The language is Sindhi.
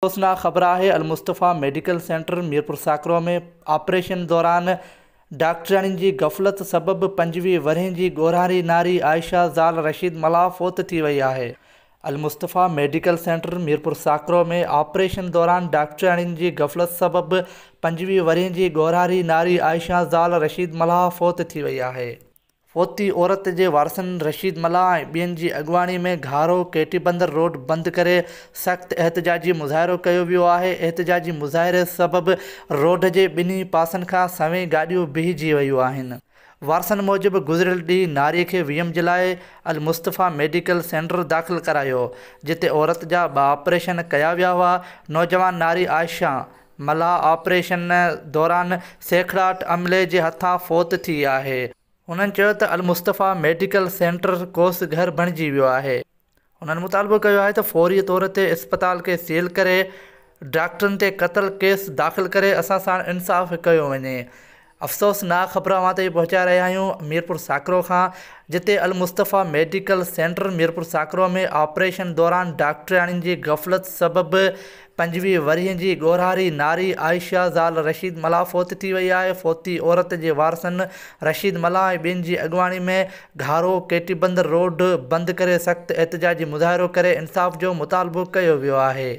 افسوسناڪ خبر آهي Al Mustafa medical centre Mirpur Sakro ۾ operation دوران ڊاڪٽرياڻين جي غفلت سبب 25 ورهين جي ڳورهاري ناري عائشه زال رشيد ملاح فوت ٿي وئي آهي. Al Mustafa medical centre Mirpur Sakro ۾ operation دوران ڊاڪٽرياڻين جي غفلت سبب 25 ورهين جي ڳورهاري ناري عائشه زال رشيد ملاح فوت ٿي وئي آهي. فوتي عورت جي وارثن رشيد ملاح ۽ ٻين جي اڳواڻي ۾ گهارو ڪيٽي بندر روڊ بند ڪري سخت احتجاجي مظاهرو ڪيو ويو آهي. احتجاجي مظاهري سبب روڊ جي ٻنهي پاسن کان سوين گاڏيون بيهجي ويون آهن. وارثن موجب گذريل ڏينهن ناري کي ويم جي لاء المصطفيٰ ميڊيڪل سينٽر داخل ڪرايو، جتي عورت جا ٻه آپريشن ڪيا ويا هئا. نوجوان ناري عائشه ملاح آپريشن دوران سيکڙاٽ عملي جي هٿان فوت ٿي آهي. هنن چيو ته المصطفيٰ ميڊيڪل سينٽر ڪوس گهر بڻجي ويو آهي. هنن مطالبو ڪيو آهي ته فوري طور تي اسپتال کي سيل ڪري ڊاڪٽرن تي قتل ڪيس داخل ڪري اسان ساڻ انصاف ڪيو وڃي. افسوسناڪ خبر اوهان تائين پهچائي رهيا آهيون ميرپور ساڪرو کان جتي Al-Mustafa medical centre Mirpur Sakro ۾ operation دوران ڊاڪٽرياڻين جي غفلت سبب 25 ورهين جي ڳورهاري ناري عائشه زال رشيد ملاح فوت ٿي وئي آهي. فوتي عورت جي وارثن رشيد ملاح ۽ ٻين جي اڳواڻي ۾ گهارو ڪيٽي بندر روڊ بند ڪري سخت احتجاجي مظاهرو ڪري انصاف جو مطالبو ڪيو ويو آهي.